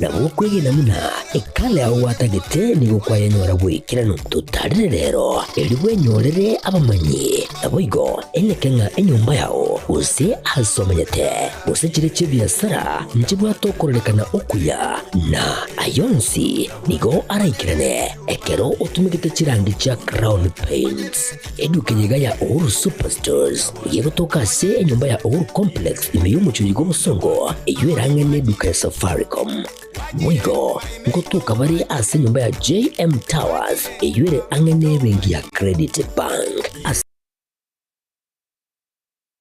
Nabo okwegena buna ekala yao gwatagete nigo kwayenyora boikeranu. Totarire rero, erio bwenyorere abamanyi. Naboigo eneke ng'a enyomba yao, gose aase omenyete, gose chiria chi'ebiasara nchibwate okororekana okuya, na ay'onsi nigo araikerane ekero otumegete chirangi chia Crown Paints. Eduka eye iga ya Uhuru Superstores nigo egotoka ase enyomba ya Uhuru Complex ime y'omochie oyo bw'obosongo, eyio erang'e neduka ya Safaricom. Boigo ngotoka bare ase enyomba ya JM Towers eyio ere ang'e nebenki ya Credit Bank. Ase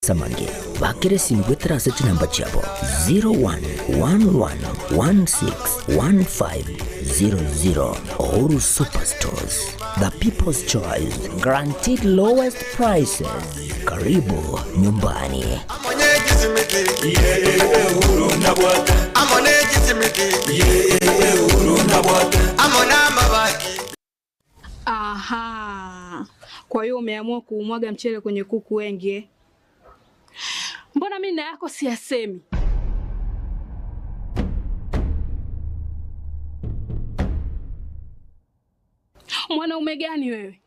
amange, bakera esimi goetera ase chinamba chiabo 0111161500. Uhuru Superstores, the people's choice, guaranteed lowest prices. Karibu nyumbani. Aha. Kwa hiyo umeamua kuumwaga mchele kwenye kuku wengi eh? Mbona mimi na yako siyasemi? Mwanaume gani wewe?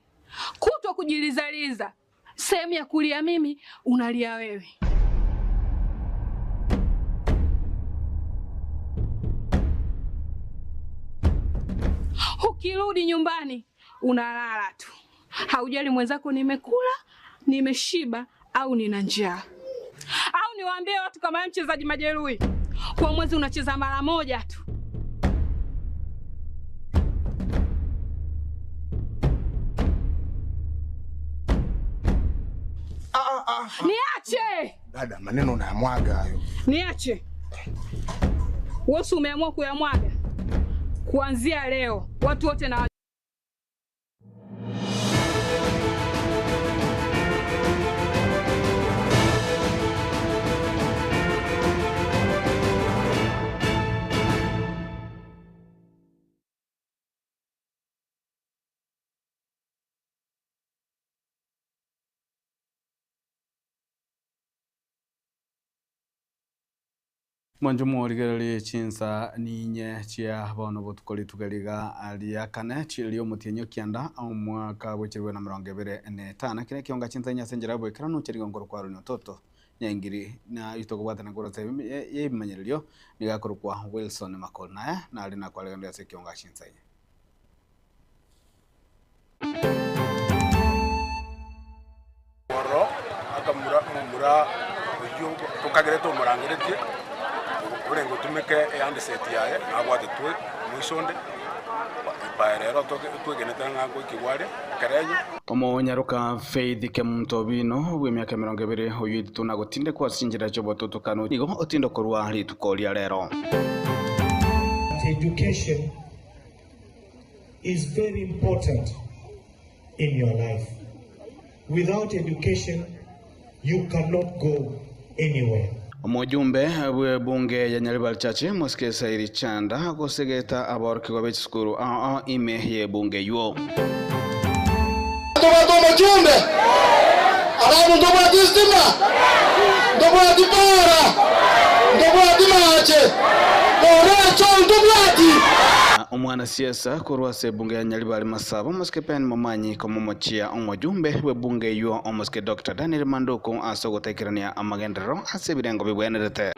Kutwa kujilizaliza, sehemu ya kulia mimi unalia wewe. Ukirudi nyumbani unalala tu, haujali mwenzako nimekula, nimeshiba au nina njaa. Au niwaambie watu kama wewe mchezaji majeruhi, kwa mwezi unacheza mara moja tu. Niache! Dada, maneno unayamwaga hayo. Niache. Wewe umeamua kuyamwaga. Kuanzia leo watu wote na Mwanche morigererie chinsa ninye chia bono botuko rituko riga ria kane ria omotienyi o kianda omwaka bwe chilifu na emerongo ebere na etano. Ekero ekionga chinsa inye ase enchera ya oboikeranu chirigo nkorokwa Aaron Ototo Nyaingiri na tokobwatana korwa ase ebimanyererio nigo akorokwa Wilson Makori naye nare nakwareganire ase ekionga chinsa inye. Oro akamura omomura oyio tokagerete omorangeretie, orenge otumeke ehandset yaye nabwatetwe moiso onde, by rero twegenete ng'a ngoikigwa are ekerenyo. Omonyaroka Faith Kemunto Obino bw'emiaka emerongo ebere oyio oitwe na gotindekwa ase chinchera chi'obotutukanu nigo otindokorwa rituko ria rero. Education is very important in your life. Without education you cannot go anywhere. Omojumbe bw'ebunge ya Nyaribari Church, Mosike Sairi Chanda, gosegeta aborokigwa be chisukuru ao ao ime y'ebunge eywo. Ntobwate omochumbe? Alafu ntobwati estima? Ntobwati para? Ntobwati mache? Oroche ntobwati? Omwanasiasa korwa ase ebunge ya Nyaribari Masaba, Omosike Ben Momanyi komomochia omojumbe bw'ebunge eywo Omosike Doctor Daniel Manduku ase ogotaikerania amagenderero ase ebirengo bibwenerete.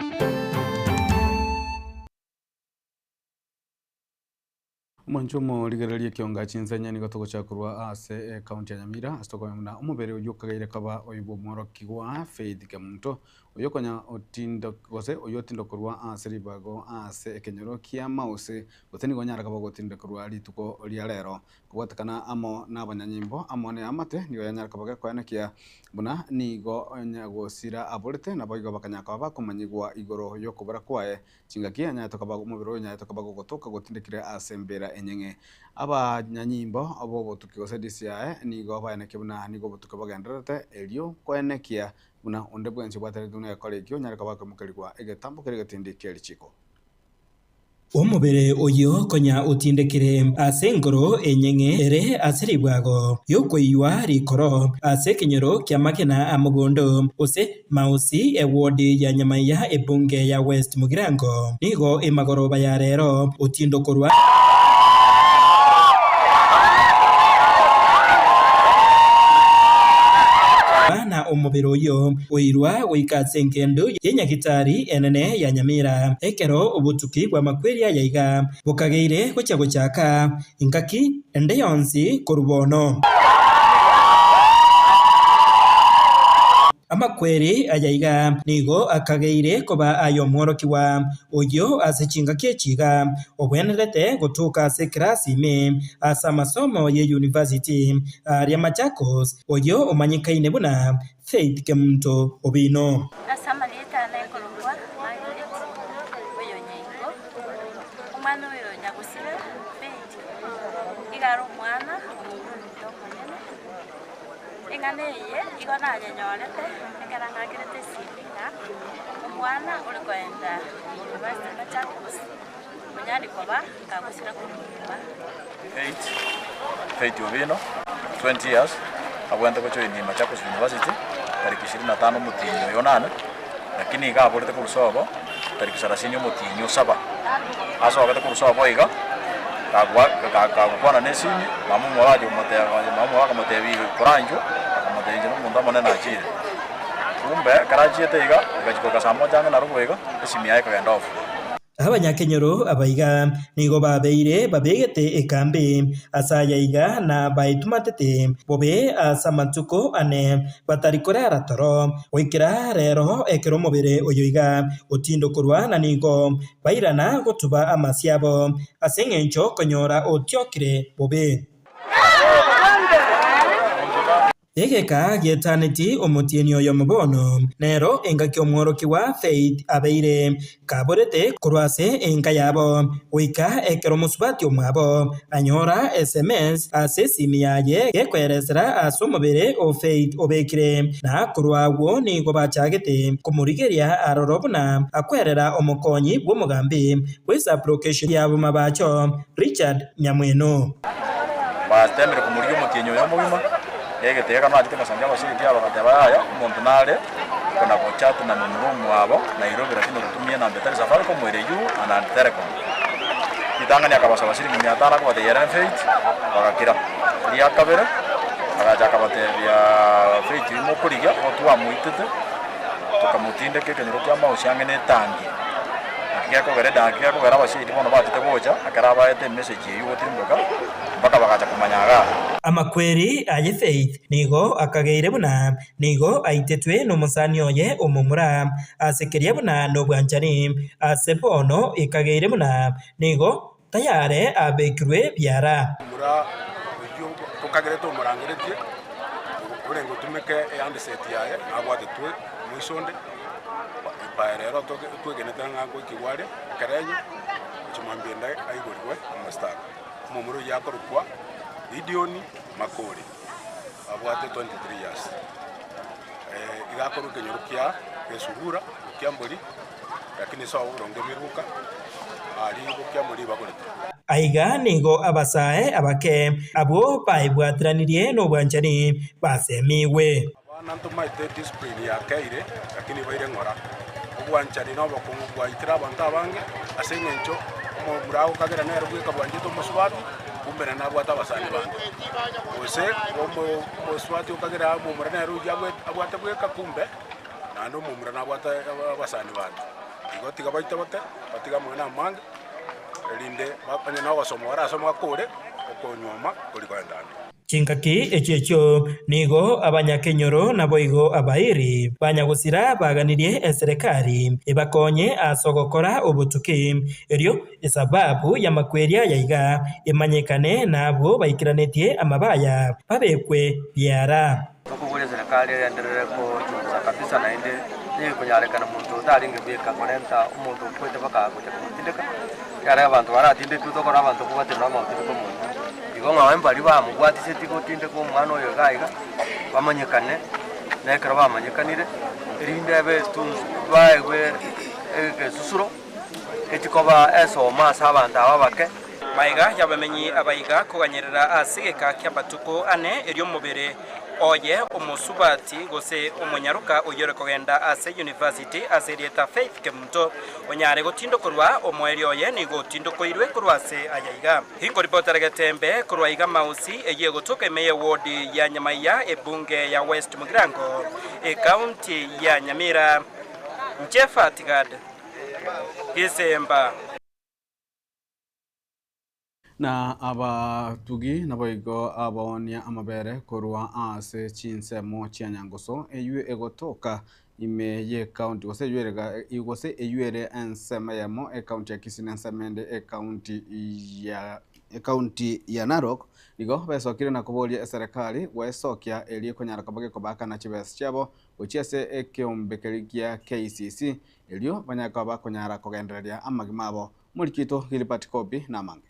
Omwancho omorigereria ekionga chinsenya nigo togochaka korwa ase ecounty ya Nyamira ase tokomanya buna omobere oyio okageire koba oyo bw'omworokigwa Faith Kemunto Oyo konya otindo gose oyio otindokorwa ase ribago ase ekenyoro kia Mause, gose nigo onyare koba ogotindekorwa rituko ria rero. Kobwatekana amo nabanyanyimbo amo neamate nigo yanyare koba gekoenekia buna nigo nyagosira aborete, naboigo bakanyara koba bakomanyigwa igoro y'okobora kwaye. Chingaki anyarete koba omobere oyo onyarete koba gogotoka gotindekire ase embera enyeng'e. Abanyanyimbo b'obotuki gose DCI nigo baenekia buna nigo obotuki bogendererete erio koenekia Buna onde bwensi obwataretwe negekora ekio, onyare koba akoimokerigwa egetambo keria getindi kie richiiko. Omobere oyio konya otindekire ase engoro enyeng'e ere ase ribwago ri'okoiywa rikoro ase ekenyoro ki'amagena a mogondo, gose Mausi, ewodi ya Nyamaiya ebunge ya West Mugirango. Nigo emagoroba ya rero otindokorwa. Na omobere oyio oirwa goika ase engendu ye Nyagitari enene ya Nyamira, ekero obotuki bw'amakweri aya iga bokageire gochia gochaka engaki ende yonsi korwa bono. Amakweri aya iga nigo akageire koba ay'omworokigwa oyio ase chingaki echi iga ogwenerete gotoka ase ekerasi ime ase amasomo ye University aaria Machakos, oyio omanyekaine buna Faith Kemunto Obino. Ase amarieta ane nkorokwa Margaret oyonyaingo, omwana oyo nyagosire Faith iga are omwana omonto omonene. Eng'ana eye igo nayenyorete ekero ng'akerete esimi ng'a omwana ore koenda university Machakos onyare koba kagosira korwa nyomba. Faith, Faith Owino, 20 years, abwenerete gojoinia Machakos University tariki ishirini na tano omotienyi oyo onane, lakini iga aborete korwa sobo tariki sarasini omotienyi o saba. Asogete korwa sobo iga, kagwa kagokwana na esimi, mama omwabo acha komoteba mama omwabo akamotebia iga koranchwa, akamotebia inche nomonto omonene nachire. Kumbe ekero achiete iga, egachia goika saa moja ang'e na robo iga, esimi yaye ekagenda off. Abanyakenyoro abaiga nigo babeire babegete ekambi ase aya iga na baetumatete bobe ase amatuko ane batari korara toro, goikera rero ekero omobere oyo iga otindokorwa na nigo bairana gotuba amasio abo ase engencho konyora otiokire bobe. Egeka getaneti omotienyi oyomo bono, nero engaki omworokigwa Faith abeire kaborete korwa ase enka yabo, goika ekero mosubati omwabo anyora sms ase esimi yaye gekoeresera ase omobere o Faith obekire, na korwa agwo nigo bachagete komorigeria aroro buna akwerera omokonyi bw'omogambi bw'esublocation ya Bomabacho Richard Nyamweno. Batemire komorigia omotienyi oyo omogima, egetega ekero nachete ngosangia abasiriki aba bagateba yaya, omonto nare kona gochat na momura omwabo Nairobi lakini ogotumia enamba etari Safaricom ere you and Telecom. Ritang'ani akabasaba shilingi mia tano akabatebia ere Faith, bagakira. Ria kabere agacha akabatebia Faith oyio mokorigia igo twamoitete tokamotindeka ekenyoro kia Mausi ang'e na etangi. Naki gekogera edangi gekogera abashahidi bono bachete gocha, ekero abaete emessage eyio gotirimboka, mpaka bagacha komanya igaa. Amakweri aye Faith nigo akageire buna nigo aitetwe nomosani oye omomura, ase keria buna nobwanchani, ase bono ekageire buna nigo tayare abekirwe biara. Omomura oyio tokagerete omorangeretie, orenge otumeke ehandset yaye, nabwatetwe moiso onde, epae rero twegenete ng'a ngoikigwa are ekerenyo, gochia mambia ende aigorigwe omositaka. Omomura oyio akorokwa Gideon Makori, abwate 23 years. Iga akorwa ekenyoro kia Gesugura, Kiambori. Lakini ase oboronge bw'eruka, aria bokia ribagorete. Aiga nigo abasae abake abwo baebwateranirie nobwanchani basemigwe. Abana ntomaete discipline yakeire lakini baire ng'ora. Obwanchani na obokong'u bwaitire abanto abange ase eng'encho omomura agokagera nere bweka bwanchete omosubati kumbe naende nabwate abasani bande. Gose omosubati okagera omomura nere oyio abwate bweka kumbe. Naende omomura nabwate abasani bande. Igo tiga baitabote, batige amang'ana amange, erinde onye nogosoma barasome bakore, okonyuoma kori kogenda ande. Chingaki echio echio nigo abanyakenyoro naboigo abairi banyagosira baganirie eserekari ebakonye ase ogokora obotuki, erio esababu y'amakweri aya iga emanyekane na abwo baikeranetie amabaya babekwe biara. Tokoboria eserekari egenderere kochungusa kabisa naende nekonyarekana monto otarenge bweka korenta omonto okwete mpaka gocha komotindeka, ekiagera abanto baratindekwe tokora abanto kobwaterana amotindeka omonto. Igo ng'a mbaria bamobwatiseti gotindeka omwana oyo iga iga, bamanyekane, na ekero bamanyekanire, erinde ebe etunsu baegwe egesusuro. Echikoba esoma ase abanto aba abake. Maiga y'abamenyi abaiga koganyerera ase egeka ki'amatuko ane, erio omobere oye omosubati gose omonyaroka oyio ore kogenda ase university ase erieta Faith Kemunto onyare gotindokorwa, omoerio oye nigo otindokoirwe korwa ase aya iga. Inkoripotera Getembe korwa iga Mausi eyio egotoka ime y'ewodi ya Nyamaiya ebunge ya West Mugirango ekaunti ya Nyamira. Inche Fatigad Gisemba. Na abatugi naboigo abaoonia amabere korwa ase chinsemo chia Nyangoso, eyio egotoka ime y'ekaunti gose eyio ere gose eyio ere ensemo eyemo ekaunti ya Kisii na ensemo ende ekaunti ya ekaunti ya Narok, nigo besokire na koboria eserekari gwesokia erio ekonyara koba gekobaakana chibesa chiabo gochia ase ekeombe keria gia KCC erio banyare koba bakonyara kogendereria amagima abo. Omoriki oito Gilbert Kobi namange.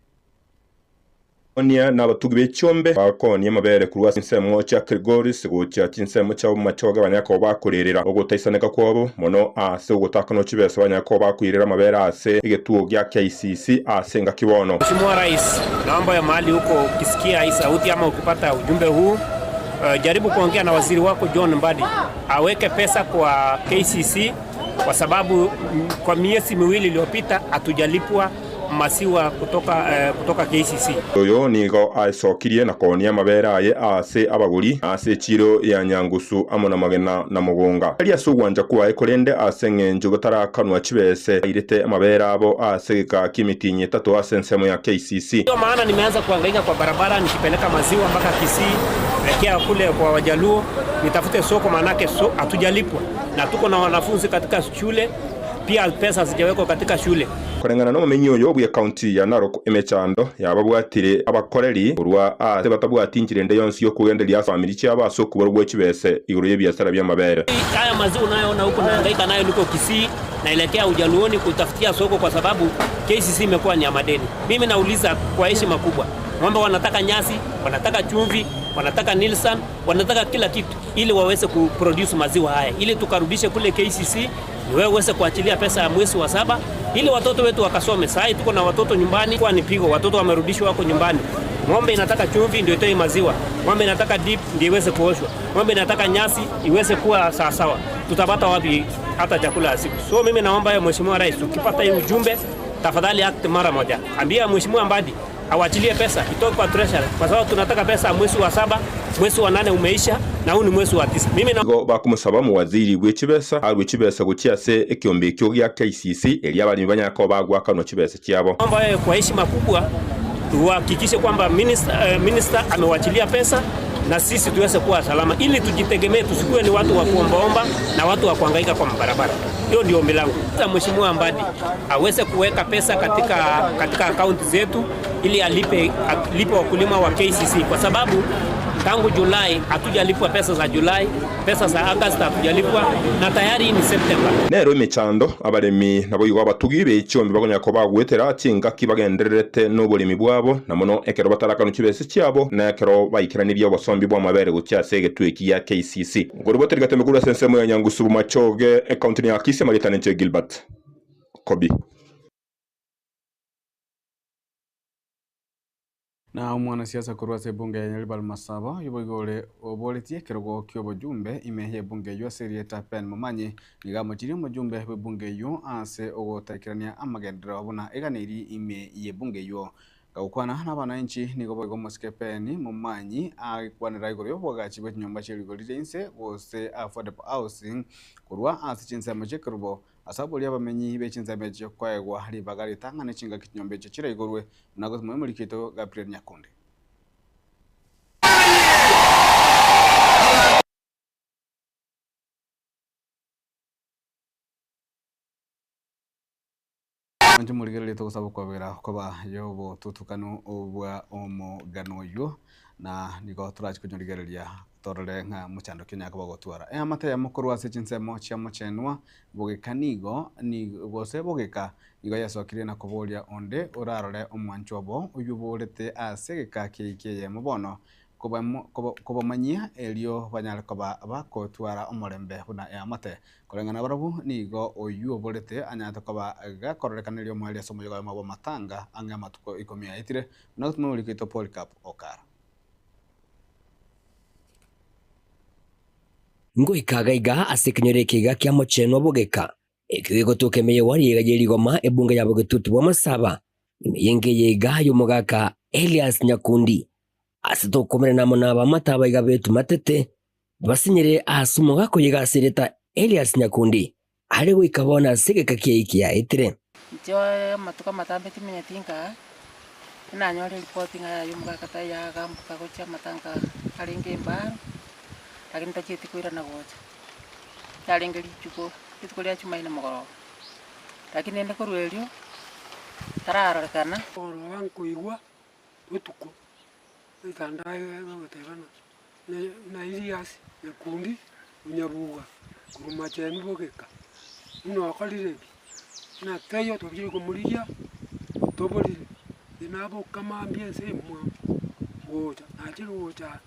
Onia na abatugi be chiombe bakoonia amabere korwa ase chinsemo chia Kilgoris gochia chinsemo chia Bomachoge banyare koba bakorerera ogotaisaneka kwabo mono ase ogotakanwa chibesa banyare koba bakoirera amabere ase egetuo gia KCC ase engaki bono. Mheshimiwa Rais, naomba ya mahali huko ukisikia hii sauti ama ukipata ujumbe huu, jaribu kuongea na waziri wako John Mbadi aweke pesa kwa KCC kwa sababu kwa miezi miwili iliyopita hatujalipwa maziwa kutoka KCC. Oyo nigo aesokirie na koonia amabere aye ase abagori ase echiro ya Nyangusu amo namagena na Mogonga. Tari ase ogwancha kwaye korende ase eng'encho batarakanwa chibese bairete amabere abo ase egeka ki'emitienyi etato ase ensemo ya KCC. Ndio maana nimeanza kuhangaika kwa barabara nikipeleka maziwa mpaka Kisii, elekea kule kwa Wajaluo, nitafute soko, maanake hatujalipwa na tuko na wanafunzi katika shule pia, pesa hazijawekwa katika shule. Koreng'ana nomomenyi oyo bw'ekaunti ya Narok emechando yababwatire abakoreri korwa ase batabwati inchera ende yonsi yokogenderia famiri chiabo ase okobora gwe chibese igoro y'ebiasara bi'amabere. Haya maziwa unayoona huko nahangaika nayo, niko Kisii naelekea Ujaluoni kutafutia soko kwa sababu KCC imekuwa ni ya madeni. Mimi nauliza kwa heshima kubwa, ng'ombe wanataka nyasi, wanataka chumvi, wanataka Nilsan, wanataka kila kitu ili waweze kuproduce maziwa haya, ili tukarudishe kule KCC, ni wewe uweze kuachilia pesa ya mwezi wa saba ili watoto wetu wakasome. Sasa tuko na watoto nyumbani, kwa ni pigo, watoto wamerudishwa wako nyumbani. Ng'ombe inataka chumvi ndio itoe maziwa, ng'ombe inataka dip ndio iweze kuoshwa, ng'ombe inataka nyasi iweze kuwa sawasawa. Tutapata wapi hata chakula ya siku? So mimi naomba ya Mheshimiwa Rais, ukipata hii ujumbe tafadhali act mara moja, ambia Mheshimiwa Mbadi awachilie pesa itoke kwa treasury, kwa sababu tunataka pesa mwezi wa saba, mwezi wa nane umeisha na huu ni mwezi wa tisa. Mimi na Nigo bakomosaba omuwaziri bw'echibesa arwe chibesa gochia ase ekeombe ekio gia KCC eria abaremi banyare koba bagwakanwa chibesa chiabo. Naomba wewe kwa heshima kubwa tuhakikishe kwamba minister amewachilia pesa na sisi tuweze kuwa salama ili tujitegemee, tusikuwe ni watu wa kuombaomba na watu wa kuhangaika kwa mabarabara. Hiyo ndio ombi langu. Sasa Mheshimiwa Mbadi aweze kuweka pesa katika akaunti zetu ili alipe wakulima wa KCC, kwa sababu tangu Julai hatujalipwa pesa za Julai, pesa za August hatujalipwa na tayari ni September. Nero emechando abaremi nabo igo abatugi b'echombi bagonya ko bagwetera chingaki bagendererete n'oboremi bwabo na mono ekero batarakanu chibesa chiabo na ekero baikeranirie obosombi bw'amabere gochia ase egetuo eki ya KCC. Ngoroboteri gatembe korwa ase ensemo ya Nyangusu Bomachoge ekaunti ya Kisii Maritani nche Gilbert Kobi. Na omwanasiasa korwa ase ebunge ya Nyaribari Masaba oyo ore oboretie ekerogo kia obojumbe ime y'ebunge eywo ase erieta Ben Momanyi nigo amochirie omojumbe bw'ebunge eywo ase ogotakerania amagenderero buna eganeiri ime y'ebunge eywo. Gagokwana na abananchi nigo boigo omosike Ben Momanyi agekwanera igoro y'obwagachi bwa chinyomba chia rigori ria inse gose affordable housing korwa ase chinsemo chi'ekerubo ase aboria abamenyi b'echinsemo echio koegwa ribaga ritang'ane chingaki chinyomba echio chiraigorwe buna gosima omorikito Gabriel Nyakundi. Anche morigereria togosaba okwabera koba y'obotutukanu obwa omogano oywo na nigo torachi konyorigereria torore ng'a mochando ki onyare koba gotwara. Eamate yamo korwa ase chinsemo chia mochenwa bogeka nigo gose bogeka nigo yasokirie na koboria onde orarore omwancho obo oywo oborete ase egeka kiaiki eyemo bono. Kobamanyia erio banyare koba bagotwara omorembe buna eamate. Koreng'ana barabwo nigo oyio oborete anyarete koba gakororekana erio omoerio ase omoyega oyomo bw'amatanga ang'e amatuko ikomi aetire, buna gotuma omoriki oito Polycarp Okara. Ngoika iga iga ase ekenyoro eke iga kia mochenwa bogeka, ekio gegotoka ime y'ewari iga ye rigoma ebunge ya bogetutu bw'amasaba, ime y'enka eye iga y'omogaka Elias Nyakundi, Ase tokomerana amo nabamate abaiga betumatete, basinyire ase omogaka oye gasireta Elias Nyakundi, are goika bono ase egeka kiaye kiaetire. Inche amatuko amatambe timenyeti nkaa, nanyore eripoti ng'a yaya omogaka taiyo agamboka gochia amatanga arenge embaro, lakini tachieti koirana gocha. Yarenge rituko, rituko ria jumaine mogoroba, lakini rende korwa erio, tararorekana. Ororo nkoigwa botuko, goika ndaye bagotebana, na Ilias Nyakundi Onyabuga korwa Machenu bogeka, buna okorire ebi, buna taiyo tochire komorigia, otoborire, inche naboka mambia ense emwamu, gocha, nachire gocha aa,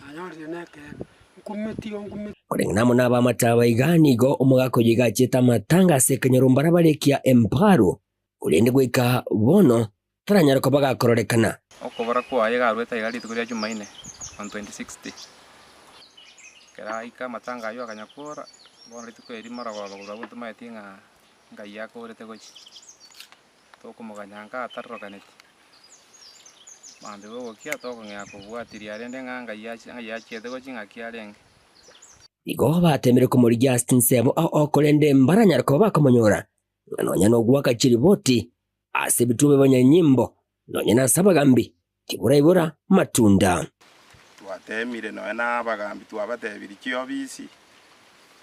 nanyorire na ekeene, nkumetie igo nkumetie. Koreng'ana amo nabamate aba iga nigo omogaka oyo iga achiete amatanga ase ekenyoro mbarabare kia Mparu, korende goika bono taranyare koba gakororekana. Okobora kwaye garuete aiga rituko ria Jumaine on 26th. Ekero aika amatanga aywo akanyakora, bono rituko eri marogoba korwa abwo ntomaeti ng'a ngai akorete gochia. Tokomoganya nka atarorokaneti, mambia bogokia tokong'ea kobwatiria rende ng'a ngai achi ngai achiete gochia ng'aki arenge. Igo batemire komorigia ase chinsemo ao ao korende mbaranyare koba bakomonyora, ng'a nonya nogoaka chiriboti Ase ebituo bi'abanyanyimbo, nonya nase abagambi, tiboraibora matunda. Twateemire nonya na abagambi twabatebirie chiobisi,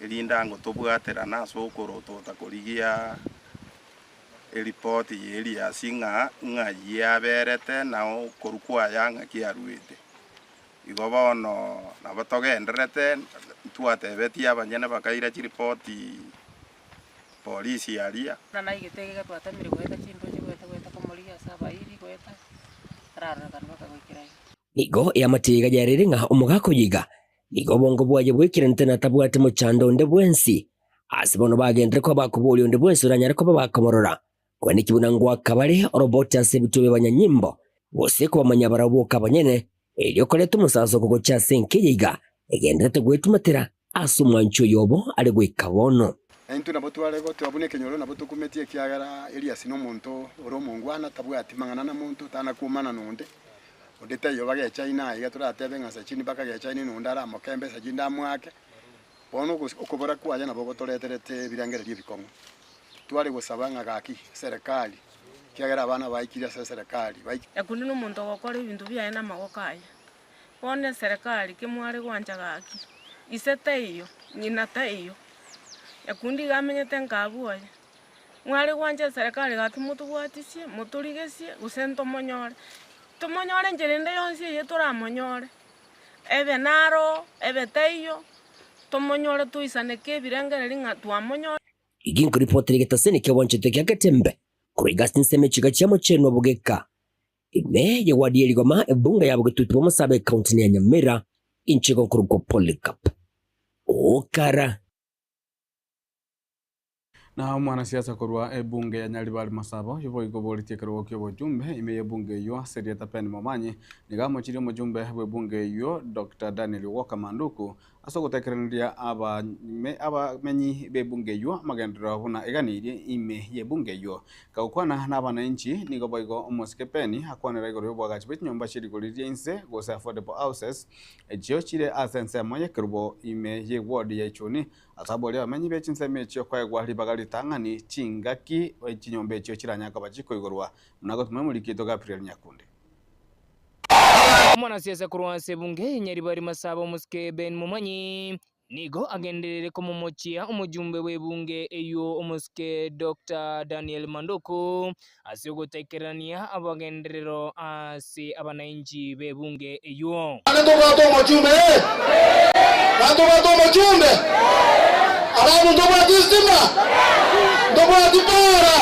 erinde ango tobwaterane ase okorotota korigia eripoti y'Eliasi ng'a ng'ai aberete na okorua kwaye ng'aki aruete. Igo bono nabo togendererete, ntwatebetie abanyene bakaira chiripoti. Polisi aria. Buna naigete iga twatemire goeta chindoche goeta goeta komorigia ase abairi goeta tararorekana mpaka goikera iga. Nigo eamate iga yarere ng'a omogaka oyo iga nigo obongo bwaye bwaikerante na tabwati mochando onde bwensi. Ase bono bagenderere koba bakoboria onde bwensi oranyare koba bakomorora, kweneki buna ngoaka bare oroboti ase ebituo bi'abanyanyimbo, gose kobamanya barabwo boka abanyene, erio koreta omosasoko gochia ase enka eye iga egendererete gwetumatera Ase omwancho oyo obo are goika bono. Na intwe nabo tware gotoa buna ekenyoro, nabo tokumetie, ekiagera Eliasi nomonto ore omongwana, tabwati mang'ana na monto, tana kwomana nonde. Onde taiyo bagechaine aiga toratebe ng'a Sachini bakagechaine nonde aramoke embesa chinde amoake. Bono okobora kwaye nabo gotoreterete ebirengererio ebikong'u. Tware gosaba ng'a gaki eserekari, ekiagera abana baikire ase eserekari, baik. Nyakundi nomonto ogokora ebinto biaye namagoko aye. Bono eserekari kemware gwancha gaki, ise taiyo, ng'ina taiyo, nyakundi iga amenyete nka abwo oye. Mware gwancha eserekari gaki motobwatisie, motorigesie, gose ntomonyore, tomonyore enchera ende yonsi eye toramonyore, ebe naro, ebe taiyo, tomonyore toisaneke ebirengererio ng'a twamonyore. Igi nkoripotera egetaseni ki'obwanchete kia Getembe, korwa iga ase ensemo echiga chia Mochenwa bogeka. Ime y'ewadi ye rigoma ebunge ya bogetutu bw'omosabe ekaunti ya Nyamira, inche igo nkorokwa Polycarp Okara. Na omwanasiasa korwa ebunge ya Nyaribari Masaba oyio boigo oboretie ekerogo ki'obochumbe ime y'ebunge eyio ase erieta Pen Momanyi nigo amochirie omochumbe bw'ebunge eyio Doctor Daniel Walker Manduku Ase ogotekereria abamenyi b'ebunge eyio amagenderero buna eganeirie ime y'ebunge eyio. Kagokwana n'abananchi, nigo boigo omosike Penny akwanera igoro y'oboagachi bwe chinyomba chie rigori ria inse gose affordable houses echio chire ase ensemo y'ekerubo ime y'eward ya Ichuni ase aboria abamenyi be chinsemo echio koegwa ribaga ritang'ani chingaki chinyomba echio chiranyare koba chikoigorwa buna gotuma omoriki oito Gabriel Nyakundi. Omwanasiasa korwa ase ebunge ya Nyaribari Masaba omosike Ben Momanyi nigo agenderere komomochia omojumbe bw'ebunge eyio omosike Doctor Daniel Manduku ase ogotaikererania abagenderero ase abanainchi b'ebunge eyio. Naende ntobwate omochumbe, ee, naende ntobwate omochumbe. Abanto ntobwati estima, ntobwati para,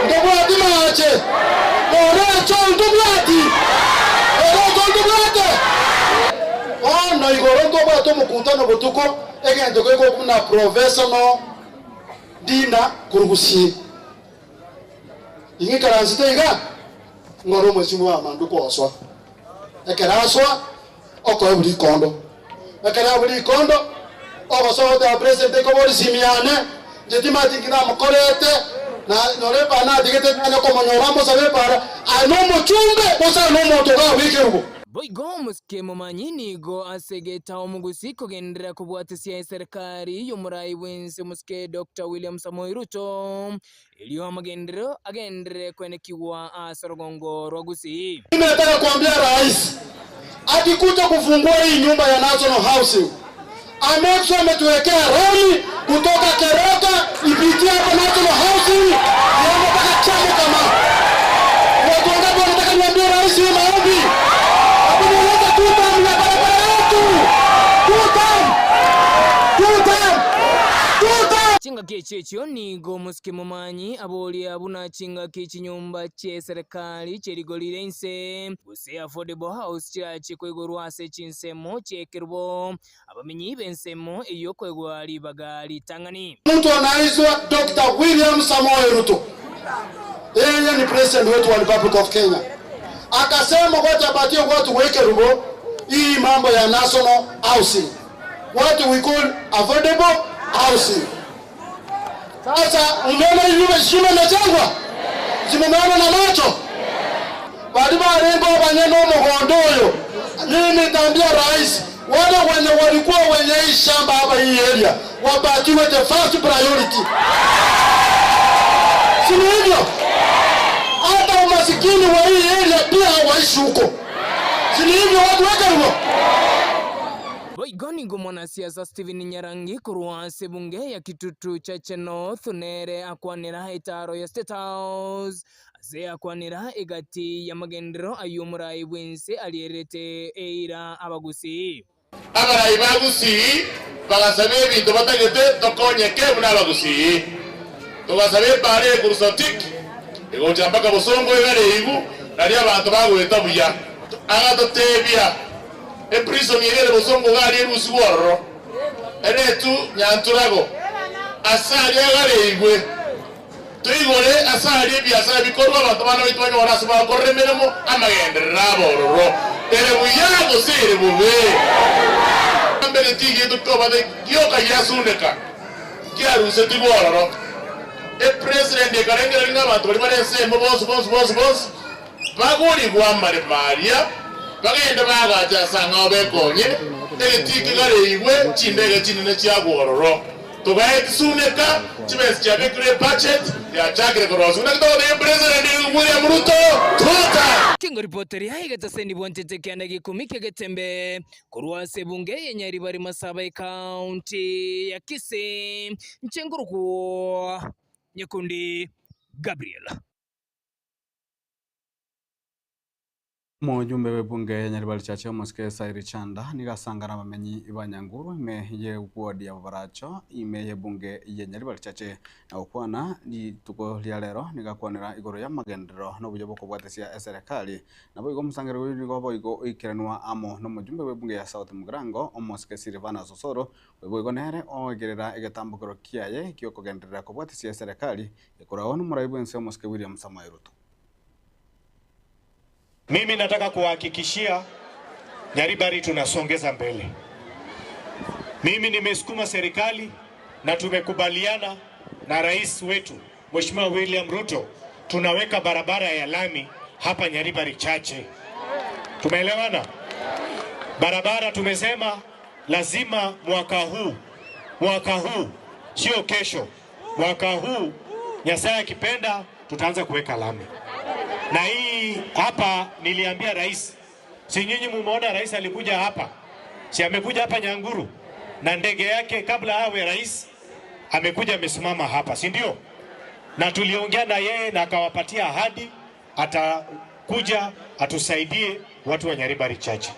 ntobwati mache, oroche ntobwati, oroche ntobwate. Bono igoro ntobwate omokutano botuko, egento kegoku buna professional dinner korwa Gusii. Ing'ikaransete iga, ngore omweshimiwa Amandu kosoa. Ekero asoa, okoebwa rikondo. Ekero aebwa rikondo, ogosoa goteba president ekobori simu yane, inche timanyeti nki namokorete, na nyora epara natigete nanye komonyora mosabe epara, aye nomochumbe gose aye nomonto iga bw'ekerubo. Boigo omosike momanyi nigo asegete omogusi kogenderera kobwatesia eserekari y'omorai bw'ense omosike Doctor William Samoei Ruto, erio amagenderero agenderere kwenekigwa ase orogongo rwa Gusii. Mimi nataka kuambia rais akikuja kufungua hii nyumba ya National Housing amake sure ametuwekea rami kutoka Keroka ipitie hapa National Housing iende mpaka Chamukama. Watu wangapi wanataka niambie rais hii maombi? Hakuna two term ya barabara yetu. Two term. Two term. Two term. Chingaki echio echio nigo omosike momanyi aboria buna chingaki chinyomba chi'eserekari chierigorire inse, gose affordable house chirache koigorwa ase chinsemo chi'ekerubo, abamenyi b'ensemo eyio koegwa ribaga ritang'ani. Mtu anaitwa Dr. William Samoei Ruto, yeye ni president wetu wa Republic of Kenya, akasema wacha apatie watu wa Kerubo hii mambo ya national housing, what we call affordable housing. Sasa umeona hii nyumba shimo imejengwa, simumeona na macho bali barengo banye no mugondo uyu. Mimi nitaambia rais, wale wenye walikuwa wenye hii shamba hapa hii area wapatiwe the first priority, si ni hivyo? Hata umasikini wa hii area pia waishi huko, si ni hivyo? Watu weke hivyo. Boigo nigo mwanasiasa Stephen Nyarangi korwa ase bunge ya Kitutu Chache North nere akwanera etaro ya State House ase akwanera egati ya magenderero ayo omorai bwense arierete eira abagusii. Abarai bagusii bagasaba ebinto batagete tokonyeke buna abagusii tugasaba epara ekurusotik egocha mpaka bosongo egare igu nari abanto bagweta buya agatotebia eprison ere bosongo gari erusi gwororo eretu nyanturago ase aria egare igwe tuigore ase aria ebiasara bikorwa abanto bana baitu banyora ase bakorera emeremo amagenderero abororo ere buya gose ere bobe mbere tigetu tobate gioka giasuneka kiaruseti bwororo epresident ekarengereri ng'a abanto bari bare ensemo bonsi bonsi bonsi bonsi bagorigwa amaremo aria bagende bagacha ase ang'ao bekonye egetiki gareigwe chindege chinene chiagwororo tugaetisuneka chibesa chiabekire ebudget yachakire koroswa nakitogotegia president William Ruto tuta. Kingo ripoteria egetaseni bwantete kianda gikumi kiagetembe korwa ase bunge ya Nyaribari Masaba ekaunti ya Kisii nchengurukwo Nyakundi Gabriel. Mujumbe w'ebunge ya Nyaribari Chache omosike Sairi Chanda nigasangana abamenyi ba Nyanguru ime ye ward ya Bobaracho ime ye bunge ya Nyaribari Chache na gokwana rituko ria rero nigakwanera igoro ya magenderero n'obuya bw'okobwatesia eserekari nabo igo omusangero oyo nigo boigo oikeranwa amo n'omujumbe w'ebunge ya South Mugirango omosike Silvana Sosoro oigo nere oegerera egetambokero kiaye giokogenderera kobwatesia eserekari ekoragwo n'omorai bwense omosike William Samoei Ruto. Mimi nataka kuwahakikishia Nyaribari tunasongeza mbele. Mimi nimesukuma serikali na tumekubaliana na rais wetu Mheshimiwa William Ruto, tunaweka barabara ya lami hapa Nyaribari Chache. Tumeelewana? Barabara tumesema lazima mwaka huu, mwaka huu sio kesho, mwaka huu Nyasaye akipenda tutaanza kuweka lami. Na hii hapa niliambia rais, si nyinyi mumeona rais alikuja hapa, si amekuja hapa Nyanguru na ndege yake, kabla awe rais amekuja amesimama hapa, si ndio? Na tuliongea na yeye na akawapatia ahadi atakuja atusaidie watu wa Nyaribari Chache.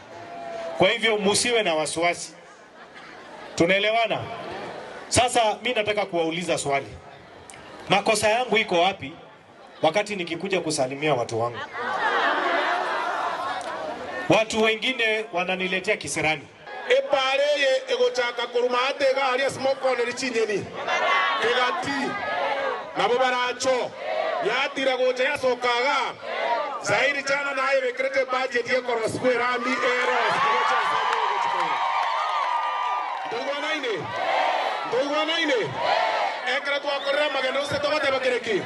Kwa hivyo musiwe na wasiwasi, tunaelewana? Sasa mi nataka kuwauliza swali, makosa yangu iko wapi wakati nikikuja kusalimia watu wangu? Watu wengine wananiletea kisirani. Epaara eye egochaka korwa maate iga aria ase mokooneri chinyeni, kegati, nabo baracho, yatira gocha yasoka igaa. Zairi chana nayebekerete ebudget y'ekorosigwa erami erosigwe gocha ensemo eye gochia koira. Ntoigwanaine? Ntoigwanaine? Ekero twakorire amagena gose togoteba kere ki?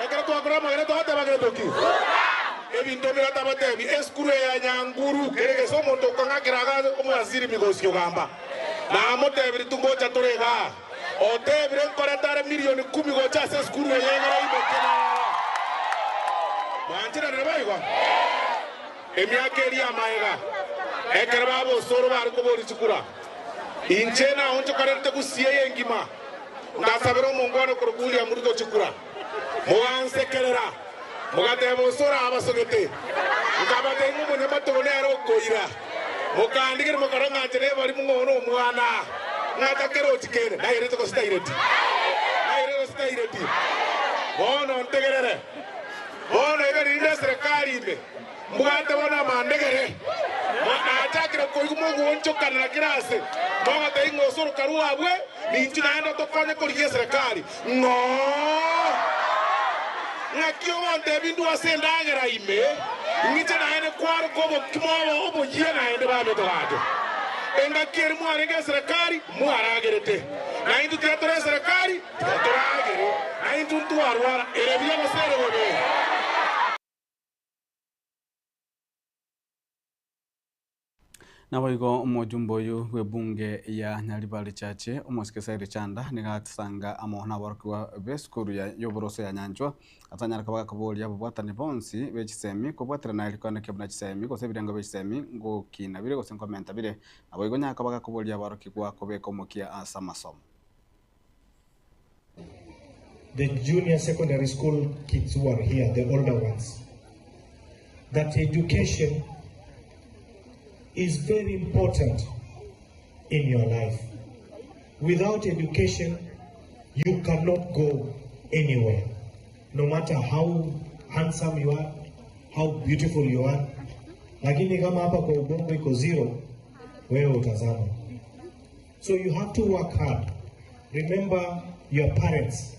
Ekero twakorire amagena togoteba gento ki? Ebinto mbire atabatebi, esukuru eye ya Nyanguru kere gese omonto okong'akera iga omwasiri migosi ogamba. Namotebirie tungocha tore igaa. Otebire nkorete are milioni kumi gocha ase esukuru eye egere imoke naro. Mwancheranire boigo? Emiaka eria y'amaega, ekero babosoro bare koboria chikura, inche naonchokarerete gusii eye engima, ngasabera omongwana okorokwa William Ruto chikura. Mogansekerera, mogateba osoro abasogete. Nkabatebia ng'a omonyamatogo nere okoira. Mokandigeria mokarora ng'a inche nebari ng'o nomwana, ng'a takerochi kende. Nairete gose taireti? Nairete gose taireti? Bono ntegerere. Bono iga rinde eserekari ime, mbwate bono amandegere. Nachakire koigwa mogoonchokanera kera ase, mogotebia ng'a osoro karue abwe, ninchu naende otokonye korigia eserekari. Ng'o? Ng'aki ogontebia indwe ase endagera ime, ing'iche naende kwaroka obokima obo oboyia naende bamete gocha? Engaki eria mwarenge eserekari, mwaragerete, na intwe tiga tore eserekari, tiga toragere, na intwe ntwarwara. Ere buya gose ere bobe? Naboigo omojumbe oyo bw'ebunge ya Nyaribari Chache, omosike Sairi Chanda, nigo agasanga amo naborokigwa b'esukuru ya y'oboroso ya Nyanchwa, atanyare koba gakoboria ababwatani bonsi be chisemi kobwaterana erikwanekio buna chisemi gose ebirengo bie chisemi ngokina bire gose nkomenta bire. Naboigo nyare koba gakoboria aborokigwa kobeka omokia ase amasomo. The junior secondary school kids who are here, the older ones, that education is very important in your life. Without education, you cannot go anywhere. No matter how handsome you are, how beautiful you are, lakini kama hapa kwa ubongo iko zero, wewe utazama. So you have to work hard. Remember your parents,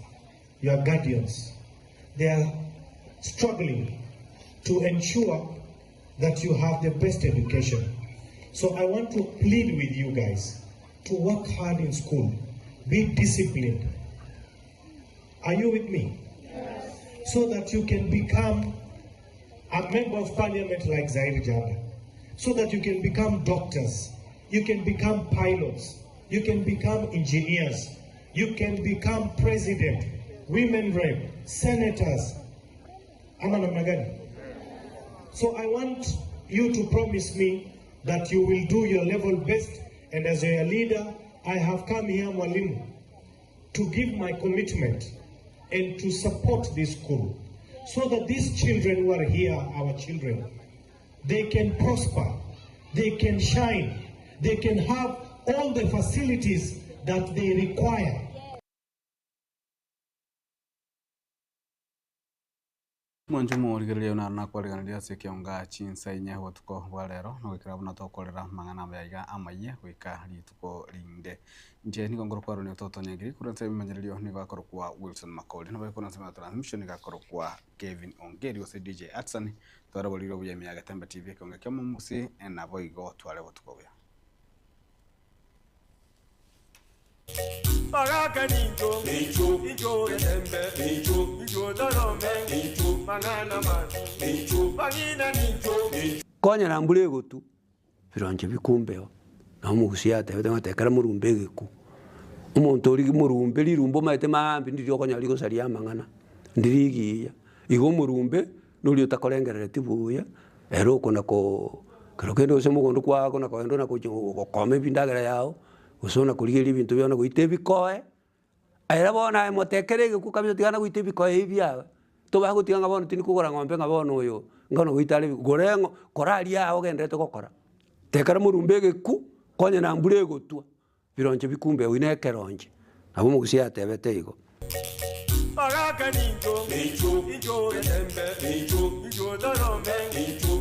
your guardians. They are struggling to ensure that you have the best education. So I want to plead with you guys to work hard in school, be disciplined. Are you with me? Yes. So that you can become a member of parliament like Zaire Janda, so that you can become doctors, you can become pilots, you can become engineers, you can become president, women rep, senators. Ama namna gani? So I want you to promise me that you will do your level best and as your leader, I have come here, Mwalimu, to give my commitment and to support this school so that these children who are here, our children, they can prosper, they can shine, they can have all the facilities that they require. Mwanche omorigereria one naro nakwariganirie ase ekeonga chinsa inye obotuko bwa rero, nogoikera buna tokorera amang'ana amaya iga amayia goika rituko rinde. Inche nigo nkorokwa Aaron Ototo Nyangiri, korwa ense y'ebimanyererio nigo akorokwa Wilson Makori, nabo korwa ense ya transmission nigo akorokwa Kevin Ongeri gose DJ Atson, tware oboriri obuya ime ya Getembe TV ekeonga kia omomusi, naboigo tware obotuko obuya. Bagaka nincho, incho getembe, incho torome, mang'ana mabi, bang'ina nincho. Konyora mbura egotu, bironche bikumbeo, na omogusii atebete ng'a tekera morumbe egeku. Omonto oria morumbe rirumbe omanyete maambia ndiri okonyora rigosaria amang'ana, ndiri rigiya. Igo omorumbe, noria otakorengerereti buya, ere okona koo kero kende gose mogondo kwao kona kogenda ona gochia gokoma ebindagera yao, gose ona korigereria ebinto biao na goita ebikoe, ere bono aye motekere egekwo kabisa tiga nagoita ebikoe ebi biago, tobasa gotiga ng'a bono tindi kogora ng'ombe ng'a bono oyo, ng'a goita are gore ng'o kora aria aa ogendererete gokora. Tekera morumbe egekwo, konya na mbura egotwa, bironche bikumbe oyio na ekeronche, nabo omogusii atebete igo. Bagaka nincho, incho getembe, incho torome,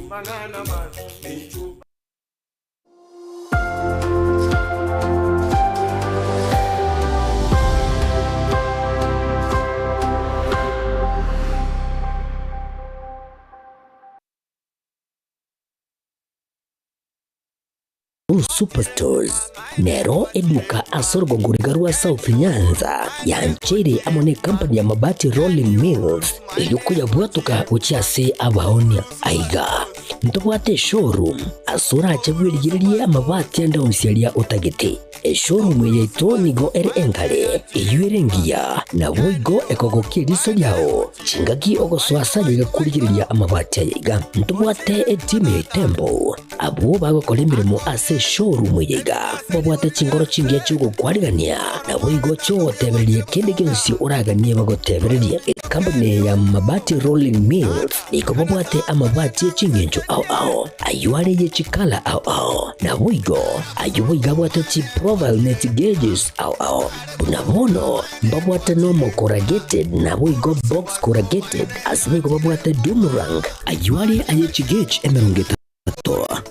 mang'ana mabi. Uhuru Superstores nero eduka ase orogongo riga rwa South Nyanza yancheire amo ne company ya Mabati Rolling Mills erio koyabwatoka gochia ase abaonia. Aiga ntobwate eshowroom ase orache bwerigererie amabati ande onsi aria otagete. Eshowroom eye yaito nigo ere enkare, eyio ere engiya, naboigo ekogokia eriso riao chingaki ogosoa ase ayaiga korigereria amabati ayaiga. Ntobwate etimu ya Itembo Abwo bagokora emeremo ase eshowroom eye iga babwate chinkoro chingiya chi'ogokwarigania, naboigo chi'ogotebereria kende gionsi oraganie bagotebererie. Ekampuni ya Mabati Rolling Mills nigo babwate amabati e chingencho ao ao, ayio are ye chikala ao ao, naboigo ayio boigo abwate chiprofile ne chigeges ao ao. Buna bono mbabwate normal corrugated naboigo box corrugated, ase boigo babwate doom rank, ayio are aye chigauge 30.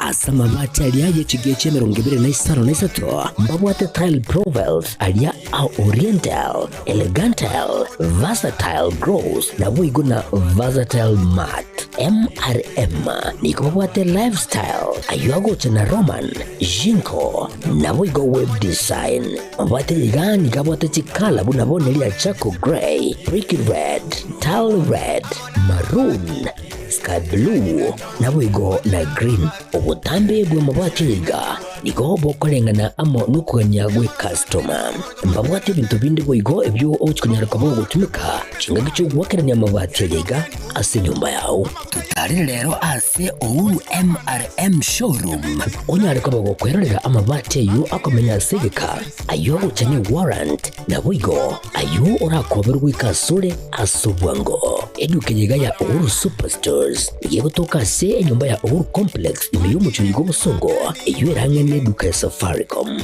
Ase amabati aria ye chigauge 25 na 3 mbabwate tile profiles aria a oriental, elegantile, versatile gloss naboigo na versatile matte. MRM nigo babwate lifestyle ayio agocha na Roman, Jinko naboigo web design. Mabwate iga nigo abwate chikala buna bono eria charcoal grey, brick red, tile red, maroon, sky blue naboigo na green. Obotambe bw'amabati iga nigo bokoreng'ana amo nokogania gw'ecustoma. Mbabwate ebinto binde boigo ebio ogochi konyara koba ogotumeka chingaki chi'ogoakerania amabati aya iga ase enyomba yao. Totarere rero ase Uhuru MRM Showroom onyare koba gokwerorera amabati ayio akomenya ase egeka, ayio agocha ne warrant, naboigo ayio orakoberwe goika asore ase obwango. Eduka eye iga ya Uhuru Superstores nigo egotoka ase enyomba ya Uhuru Complex ime y'omochie oyo bw'obosongo, eyio ere ang'e neduka ya Safaricom.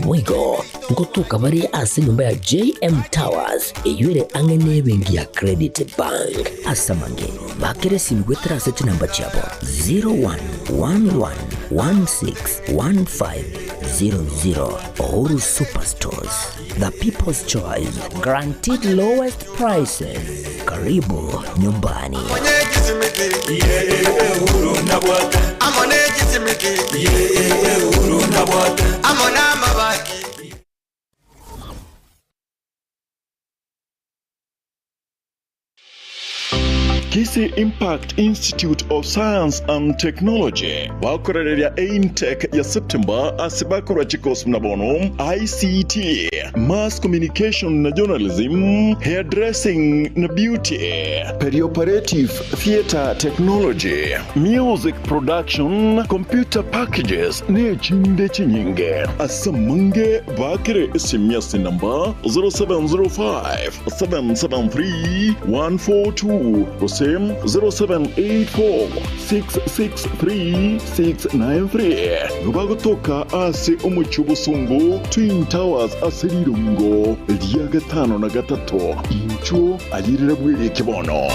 Boigo ngotoka bare ase enyomba ya JM Towers eyio ere ang'e nebenki ya Credit Bank. Ase amange, bakera esimi goetera ase chinamba chiabo 0111161500. Uhuru Superstores, the people's choice, guaranteed lowest prices. Karibu nyumbani. Kisii Impact Institute of Science and Technology bakorereria eintake ya September ase bakorwa chikosi buna bono ICT, Mass Communication na Journalism, Hairdressing na Beauty, Perioperative Theatre Technology, Music Production, Computer Packages na echinde chinyinge. Ase amange baakere esimi ase enamba 0705 773 142 gose 0784 663 693. Nigo bagotoka ase omochie obosongo Twin Towers ase rirongo ria gatano na gatato. Inchuo ayerere bwereke bono.